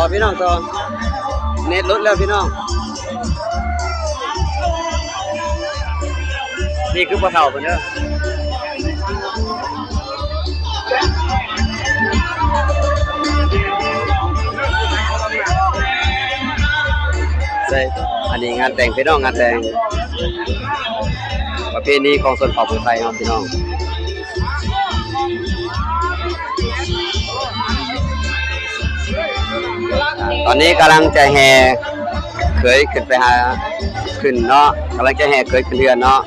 ພີ່ນ້ອງຕໍ່ ເນັດຫຼຸດແລ້ວພີ່ນ້ອງ. ນີ້ຄືພໍ່ເຖົ້າເພິ່ນເດີ. ໃຊ່ ອັນນີ້ງານແຕ່ງພີ່ນ້ອງ ງານແຕ່ງປະເພນີຂອງຊົນເຜົ່າຜູ້ໄທເຮົາພີ່ນ້ອງ. ອ່າ ຕອນນີ້ກຳລັງຈະແຫ່ເຂີຍຂຶ້ນໄປຫາ ຂຶ້ນເນາະ ກຳລັງຈະແຫ່ເຂີຍຂຶ້ນເຮືອນເນາະ.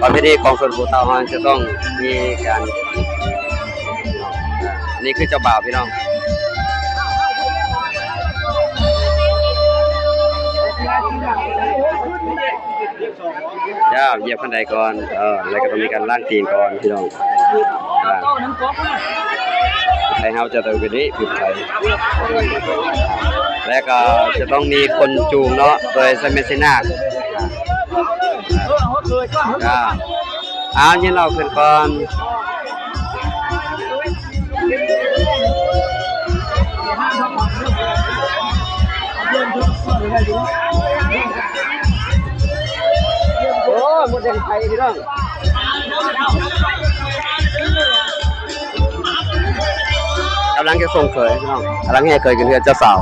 ປະເພນີຂອງຊົນຜູ້ເຖົ້າເຮົາຈະຕ້ອງມີການ ອ່າ ນີ້ຄືເຈົ້າບ່າວພີ່ນ້ອງ. ເຈົ້າ ຢຽບຄັນໄດກ່ອນ ເອີ ແລ້ວກໍຕ້ອງມີການລ້າງຕີນກ່ອນພີ່ນ້ອງ. ອ່າ ໄທເຮົາຈະຕ້ອງເປັນນີ້ ຄືໄທ ແລ້ວກໍຈະຕ້ອງມີຄົນຈູງເນາະ ໂດຍໃຊ້ແມ່ນເຊນາກ. ອ່າ ເອົາ ຍິນເລົ່າຂຶ້ນກ່ອນ. ໂອ້ ມົດແດງໄຟພີ່ນ້ອງ ກຳລັງຈະສົ່ງເຂີຍພີ່ນ້ອງ ກຳລັງແຫ່ເຂີຍຂຶ້ນເຮືອນເຈົ້າສາວ.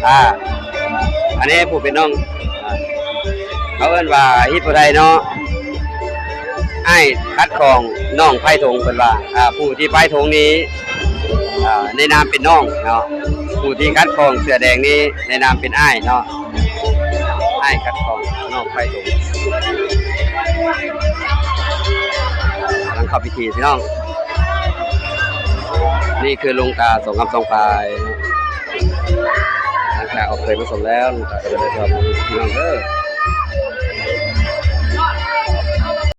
ອ່າ ອັນນີ້ຜູ້ເປັນນ້ອງ ອ່າ ເຂົາເອີ້ນວ່າ ຮີດບໍ່ໄດ້ເນາະ ອ້າຍຂັດຂ້ອງນ້ອງພາຍຖົງ ເພິ່ນວ່າ ອ່າ ຜູ້ທີ່ພາຍຖົງນີ້ ອ່າ ໃນນາມເປັນນ້ອງເນາະ ຜູ້ທີ່ຂັດຂ້ອງເສື້ອແດງນີ້ໃນນາມເປັນອ້າຍເນາະ. ອ້າຍຂັດຂ້ອງນ້ອງພາຍຖົງ ກຳລັງເຂົ້າພິທີພີ່ນ້ອງ. ນີ້ຄືລຸງຕາສອງຄຳສອງພາຍ ຫຼັງຈາກເອົາເຂີຍມາສົມແລ້ວ ລຸງຕາກໍຈະໄດ້ພອນພີ່ນ້ອງເດີ.